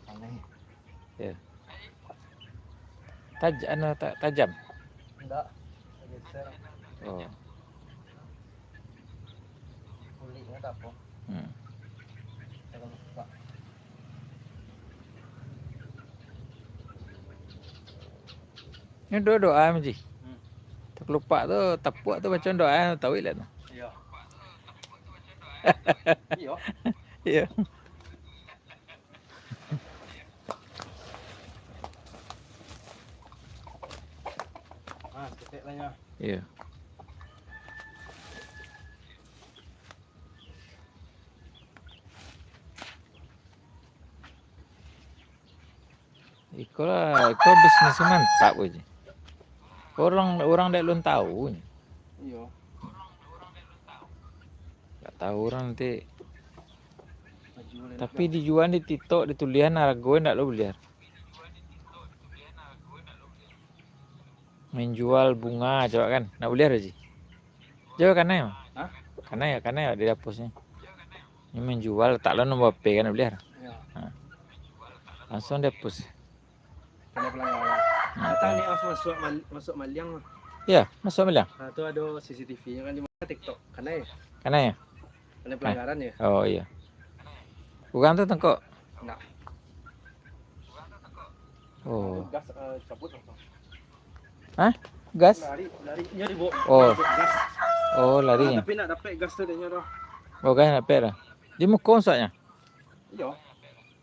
Aneh. Ya. Taj-, anu, ta-, tajam? Ndak. Geser. Oh. Kulitnya tak apa. Hmm. Kalau buka. Ini doa, doa, Ji. Hmm. Takelupak tu, tapuak tu, baco doa, tahu lah tu. Iya. Iya. Iya. Ah, seketek lah, ya. Iya. Iko lah, iko bisnis mantap ko ji. Urang, urang dek lun tahu ni. Iyo. Ndak tahu urang nanti. Tapi dijual di TikTok, ditulihan harago ndak lo buliah. Manjual bunga, coba kan. Ndak buliah, Ji? Coba kanai, mah. Hah? Kanai, kanai di dapusnya. Ini manjual, tak lo nomor H P kan, ndak buliah. Iya. Ha. Langsung dihapus. Kena pelanggaran. Nah, datang kan. Ni, mas, masuk mal-, masuk maliang, mah. Iya, masuk maliang. Nah, tu ada C C T V-nya kan di mana TikTok. Kanai. Kanai ya? Kena pelanggaran ya? Oh, iya. Urang tu tangkok? Ndak. Oh. Gas, eh, cabut langsung. Hah? Gas? Lari, lari. Inyo dibawa, oh, dibawa gas. Oh, lari. Ah, tapi ndak dapek gas tu dek inyo tu. Oh, gas ndak dapek dah. Di muko masuaknyo? Iyo.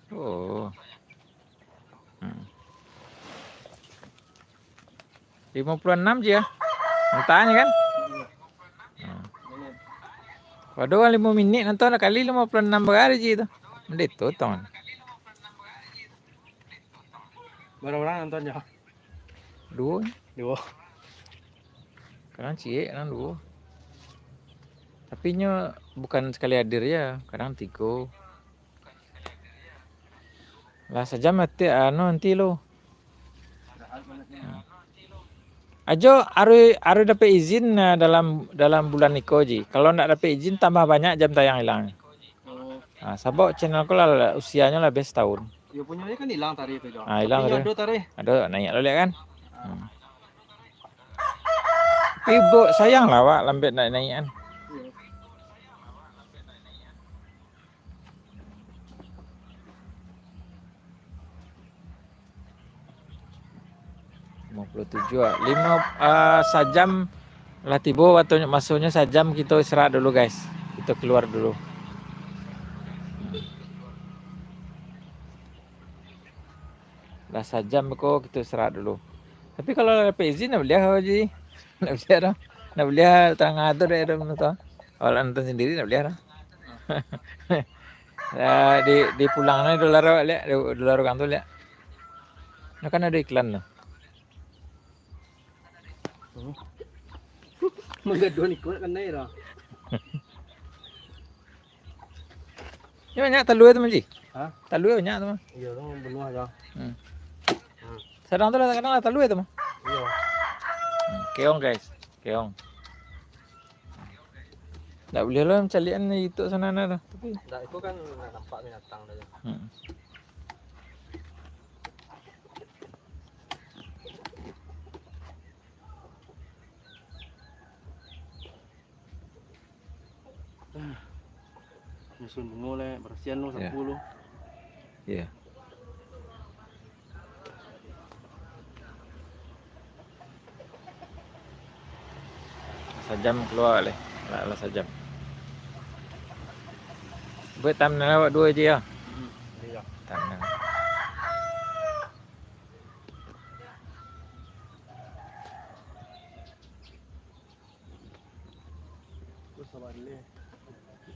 Oh. Hmm. Limo puluah anam ji, ya? Mantahnya kan? Hmm. Waduh, limo minik nonton, kali limo puluah anam bara ji tu. Mending tu, tong. Bara urang nonton, Jo? Duo. Duo. Kadang ciek, kadang duo. Tapi nyo bukan sakali hadir ja, kadang tigo. Lah sajam mati, anu, nanti lo. Hmm. Ajo harus, harus dapek izin, ah, dalam, dalam bulan iko ji. Kalau ndak dapek izin, tambah banyak jam tayang ilang. Oh. Ah, sabab channel ko lah, usianyo lah bes setahun. Yo, punyo kan ilang tarikh tu, Jo. Ah, ilang tarikh. Tapi nyo ado tarikh. Ado, naiak lo liak kan? Ah. Hmm. Tapi, Bro, sayang lah awak lambek naiak-naiak kan. Iyo. Limo puluah tujuah. Limo, ah, sajam lah tibo, waktunyo, masonyo sajam, kito istirahat dulu, guys. Kito kaluar dulu. Lah sajam ko, kito istirahat dulu. Tapi kalau dapek izin, nak buliah, Haji. Nak buliah doh. Nak buliah tangah tu dek doh tu. Awak nonton sandiri, nak buliah doh. Lah, di, di pulang ni dolar awak liak, do-, dolar urang tu liak. Nah, kan ado iklan tu. Hmm. Manggaduah ni kuat kan, Nai, dah. Ni banyak talua tu, Manji? Ha? Talua banyak tu mah. Iyo, tu banuah dah. Hmm. Hmm. Sadang tu lah, kadang lah talua tu mah. Iyo. Hmm. Keong, guys. Keong. Ndak buliah lah mancaliakan di YouTube sana, nah, dah. Tapi ndak, itu kan ndak nampak binatang dah. Hmm. Nyusun bungo leh, barasian lu, ya, sapu lu. Iya. Sajam kalua leh. Lah, lah sajam. Buek thumbnail awak duo je, yo. Hmm, iya. Thumbnail.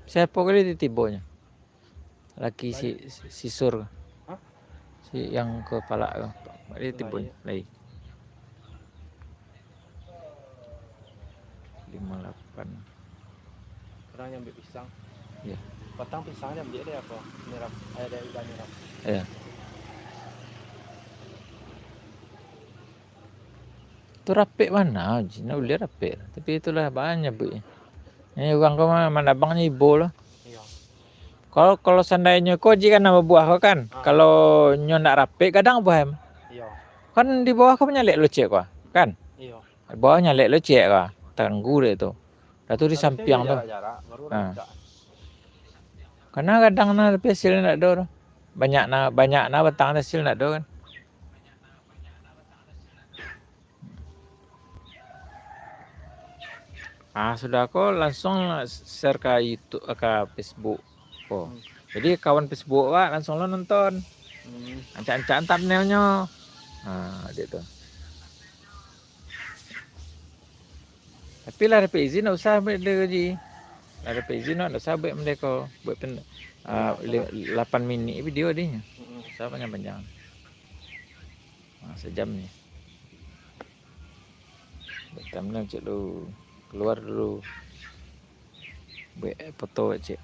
Siapo kali tu tibonyo? Laki si, si, si Sur. Hah? Si yang ka palak tu. Dia tibo lai. Lai. Limo lapan. Kadang nyo ambiak pisang. Iya. Batang pisang nyo ambiak dek apo? Nirap. Ado udah nirap. Iya. Tu rapek bana, Ji. Nak buliah rapek. Tapi itulah banyak buik. Ini urang ko mah manabang nyo ibo lah. Iyo. Kalau, kalau sandainyo ko Ji kan nan babuah ko kan. Ah. Kalau nyo ndak rapek, gadang buah em. Iyo. Kan di bawah ko manyalek locek ko, kan? Iyo. Di bawah nyalek locek ko, tanggu dek tu. Dah tu di sampiang tu. Jarak-jarak, baru rancak. Karena gadang nah, tapi hasilnyo ndak ado tu. Banyak nah, banyak nah batang, hasil ndak ado kan. Ah, sudah ko langsung share ka YouTube, ka Facebook ko. Hmm. Jadi kawan Facebook awak langsung lo nonton. Hmm. Ancak-ancakan thumbnailnyo. Ah, dek tu. Tapi lah dapek izin, ndak usah buek dek Ji. Lah dapek izin, ndak usah buek mandeko. Buek pen-, ah, li-, lapan minik video deh. Mm-mm. Usah panjang-panjang. Ah, sajam ni. Buek thumbnail cek dulu. Kalua dulu. Buek foto cek.